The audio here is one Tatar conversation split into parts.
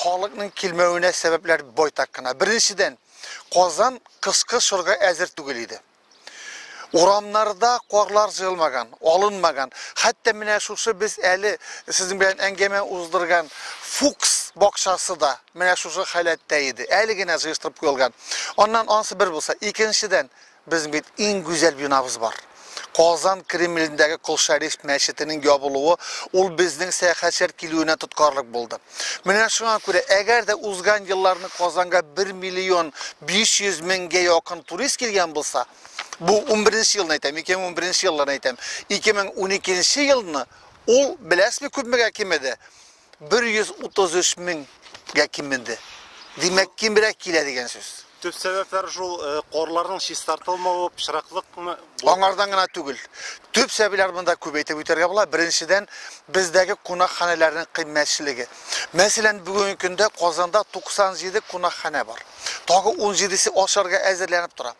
Халыкның килмәвенә сәбәпләр байтак кына. Беренчедән, Казан кышкы чорга әзер түгел иде. Урамнарда карлар җыелмаган, алынмаган. Хәтта менә шушы без әле сезнең белән әңгәмә уздырган Фукс бакчасы да менә шушы халәттә иде. Әле генә җыештырып куелган. Аннан ансы бер булса, икенчедән, безнең бит иң гүзәл бинабыз бар. Казан Кремлендәге Кол Шәриф мәчетенең ябылуы ул безнең сәяхәтчеләр килүенә тоткарлык булды. Менә шуңа күрә, әгәр дә узган елларны Казанга 1 миллион 500 меңгә якын турист килгән булса, бу 11 елны әйтәм, 2011 елларны әйтәм, 2012 елны ул, беләсезме, күпмегә кимеде? 133 меңгә кимеде. Димәк, кимрәк килә дигән сүз. Төп сәбәпләр шул карларның чистартылмавы, пычраклыкмы? Аңардан гына түгел. Төп сәбәпләр монда күп әйтеп үтәргә була. Беренчедән, бездәге кунакханәләрнең кыйммәтчелеге. Мәсәлән, бүгенге көндә Казанда 97 кунакханә бар. Тагы 17-се ачарга әзерләнеп тора.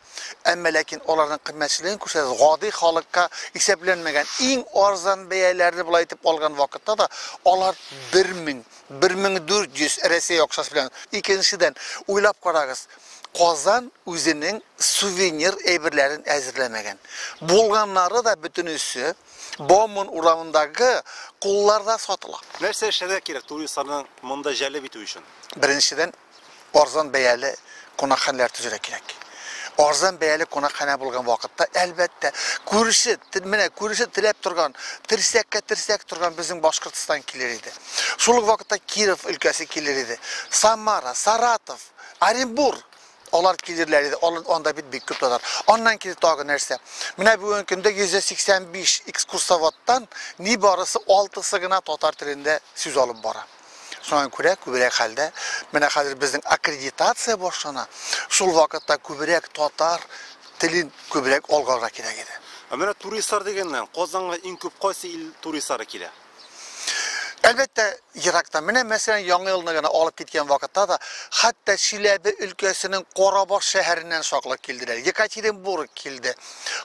Әмма ләкин аларның кыйммәтчелеген күрсәгез, гади халыкка исәпләнмәгән иң арзан бәяләрне болай итеп алган вакытта да алар 1000, 1400 Рәсәй акчасы белән. Икенчедән, уйлап карагыз, Казан үзенең сувенир әйберләрен әзерләмәгән. Булганнары да бөтенесе Бауман урамындагы кулларда сатыла. Нәрсә эшләргә кирәк туристларны монда җәлеп итү өчен? Беренчедән, арзан бәяле кунакханәләр төзергә кирәк. Арзан бәяле кунакханә булган вакытта, әлбәттә, күрше, менә күрше теләп торган, терсәккә терсәк торган безнең Башкортстан килер иде. Шул ук вакытта Киров өлкәсе килер иде. Самара, Саратов, Оренбург алар килерләр иде. Алар анда бит бик күп татар. Аннан килде тагы нәрсә? Менә бүгенге көндә 185 экскурсоводтан нибарысы 6-сы гына татар телендә сүз алып бара. Шуңа күрә күбрәк хәлдә менә хәзер безнең аккредитация башлана. Шул вакытта күбрәк татар телен күбрәк алгарга кирәк иде. Ә менә туристлар дигәннән, Казанга иң күп кайсы ил туристлары килә? Әлбәттә, ерактан. Менә мәсәлән, Яңа елны гына алып киткән вакытта да, хәтта Чиләбе өлкәсенең Карабаш шәһәреннән чаклы килделәр. Екатеринбург килде.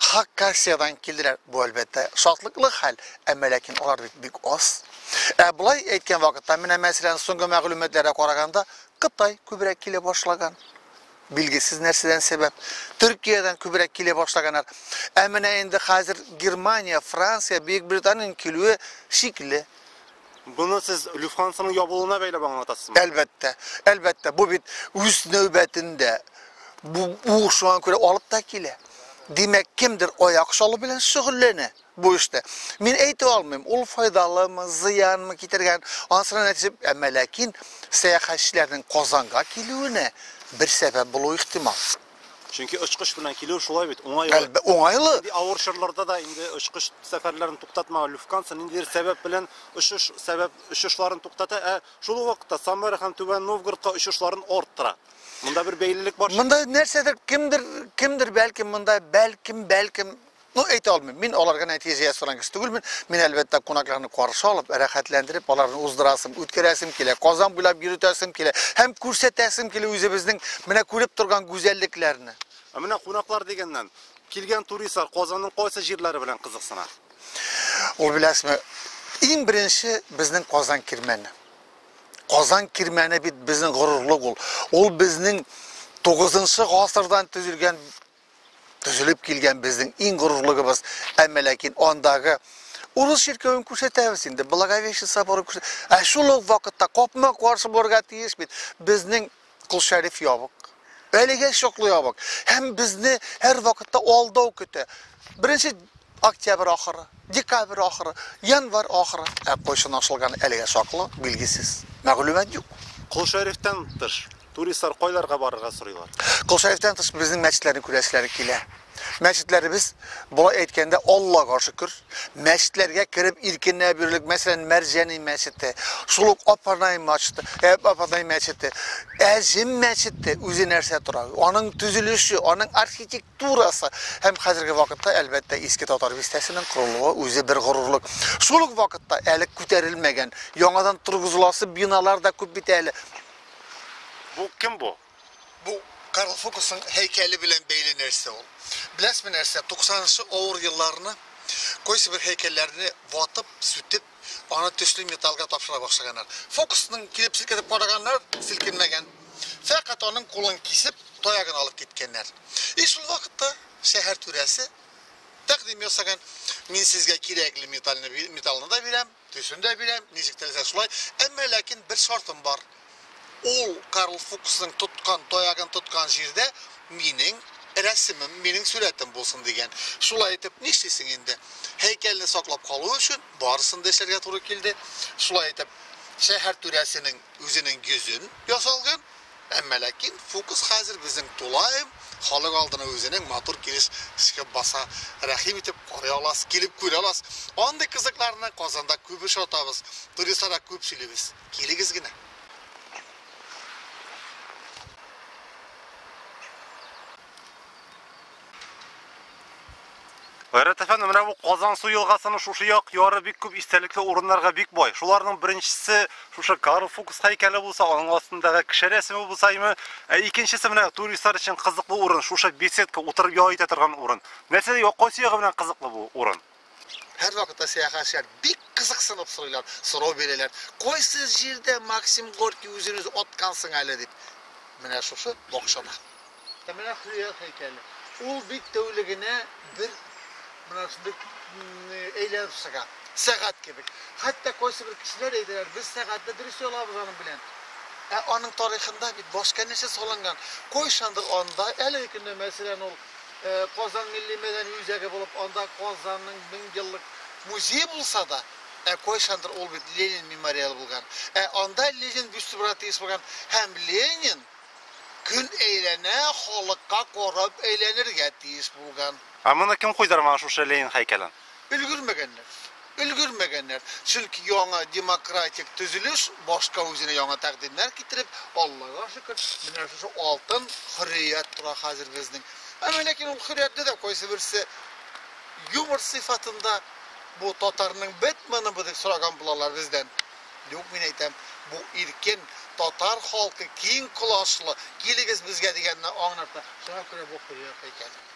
Хакасиядән килделәр. Бу әлбәттә шатлыклы хәл, әмма ләкин алар бит бик аз. Ә болай әйткән вакытта, менә мәсәлән, соңгы мәгълүматларга караганда, Кытай күбрәк килә башлаган. Билгесез нәрсәдән сәбәп. Төркиядән күбрәк килә башлаганнар. Ә менә инде хәзер Германия, Франция, Бөек Британиянең килүе шикле. Моны сез Люфтхансаның ябылуына бәйләп аңлатасызмы? Әлбәттә, әлбәттә, бу бит үз нәүбәтендә бу, бу шуңа күрә алып та килә. Димәк, кемдер аяк чалу белән шөгыльләнә. Бу эштә. Мин әйтә алмыйм, ул файдалымы, зыянмы китергән, анысына нәтиҗә, әмма ләкин сәяхәтчеләрнең Казанга килүенә бер сәбәп булуы ихтимал. Чөнки очкыч белән килү шулай бит, уңайлы. Әлбә, уңайлы. Нинди авыр чорларда да инде очкыч сәфәрләрен туктатмаган Люфтганза ниндидер сәбәп белән очыш сәбәп очышларын туктата, ә шул ук вакытта Самара һәм Түбән Новгородка очышларын арттыра. Монда бер бәйлелек бар. Монда нәрсәдер, кемдер, кемдер бәлкем монда, бәлкем, бәлкем Ну, әйтә алмыйм. Мин аларга нәтиҗә ясаган кеше түгелмен. Мин, әлбәттә, кунакларны каршы алып, рәхәтләндереп, аларны уздырасым, үткәрәсем килә, Казан буйлап йөртәсем килә һәм күрсәтәсем килә үзебезнең менә күреп торган гүзәллекләрне. Ә менә кунаклар дигәннән, килгән туристлар Казанның кайсы җирләре белән кызыксына? Ул беләсезме, иң беренче безнең Казан кирмәне. Казан кирмәне бит безнең горурлык ул. Ул безнең 9 гасырдан төзелгән төзелеп килгән безнең иң горурлыгыбыз. Әмма ләкин андагы урыс чиркәвен күрсәтәбез инде, Благовещение соборы күрсәтәбез. Ә шул ук вакытта капма-каршы булырга тиеш бит. Безнең Кол Шәриф ябык. Әлегә чаклы ябык. Һәм безне һәр вакытта алдау көтә. Беренче октябрь ахыры, декабрь ахыры, январь ахыры. Ә кайчан ачылганы әлегә чаклы билгесез. Мәгълүмат юк. Кол Шәрифтән тыш Туристлар кайларга барырга сорыйлар? Кол Шәрифтән тыш безнең мәчетләрне күрәселәре килә. Мәчетләребез, болай әйткәндә, Аллага шөкер, мәчетләргә кереп иркенләп йөрерлек, мәсәлән, Мәрҗани мәчете, шул ук Апанай мачты, э, Апанай мәчете, Әҗем мәчете үзе нәрсә тора? Аның төзелеше, аның архитектурасы һәм хәзерге вакытта, әлбәттә, Иске Татар бистәсенең корылуы үзе бер горурлык. Шул ук вакытта әле күтәрелмәгән, яңадан торгызыласы биналар да күп бит әле. Бу кем бу? Бу Карл Фуксның һәйкәле белән бәйле нәрсә ул. Беләсезме нәрсә, 90 нчы авыр елларны кайсы бер һәйкәлләрне ватып, сүтеп, аны төсле металлга тапшыра башлаганнар. Фуксның килеп селкетеп караганнар, селкенмәгән. Фәкать аның кулын кисеп, таягын алып киткәннәр. И шул вакытта шәһәр түрәсе тәкъдим ясаган: "Мин сезгә кирәкле металлны металлны да бирәм, төсен дә бирәм, ничек теләсә шулай, әмма ләкин бер шартым бар. Ул Карл Фуксның тоткан таягын тоткан җирдә минең рәсемем, минең сурәтем булсын", дигән. Шулай итеп, нишлисең инде? Һәйкәлне саклап калу өчен барысын да эшләргә туры килде. Шулай итеп, шәһәр түрәсенең үзенең йөзен ясалган, әмма ләкин Фукс хәзер безнең тулаем халык алдына үзенең матур килеш чыгып баса. Рәхим итеп карый аласыз, килеп күрә аласыз. Андый кызыкларны Казанда күп очратабыз, туристларга күп сөйлибез. Килегез генә. Гайрәт әфәнде, менә бу Казансу елгасының шушы як яры бик күп истәлекле урыннарга бик бай. Шуларның беренчесе шушы Карл Фукс һәйкәле булса, аның астындагы кеше рәсеме булса име, ә икенчесе менә туристлар өчен кызыклы урын, шушы беседка, утырып ял итә торган урын. Нәрсә кайсы ягы белән кызыклы бу урын? Һәр вакытта сәяхәтчеләр бик кызыксынып сорыйлар, сорау бирәләр. Кайсы җирдә Максим Горький үзен үзе аткан соң әле дип. Менә шушы бакчада. Ә менә Хөррият һәйкәле. Ул бит тәүлегенә бер менә шундый әйләнеп чыга. Сәгать кебек. Хәтта кайсы бер кешеләр әйтәләр, без сәгатьне дөрес алабыз аның белән. Ә аның тарихында бит башка нәрсә салынган. Кайчандыр анда, әлеге көндә, мәсәлән, ул Казан милли мәдәни үзәге булып, анда Казанның 1000 еллык музее булса да, ә кайчандыр ул бит Ленин мемориалы булган. Ә анда Ленин бюсты булырга тиеш булган. Һәм Ленин көн әйләнә халыкка карап әйләнергә тиеш булган. Ә моны кем куйдырмаган шушы Ленин һәйкәлен? Өлгермәгәннәр. Өлгермәгәннәр. Чөнки яңа демократик төзелеш башка үзенә яңа тәкъдимнәр китереп, Аллага шөкер, менә шушы алтын хөррият тора хәзер безнең. Әмма ләкин ул хөрриятне дә кайсы берсе юмор сыйфатында бу татарның Бэтмены бу дип сораган булалар бездән. Юк, мин әйтәм, бу иркен татар халкы киң колачлы, килегез безгә дигәнне аңлата. Шуңа күрә бу хөррият һәйкәле.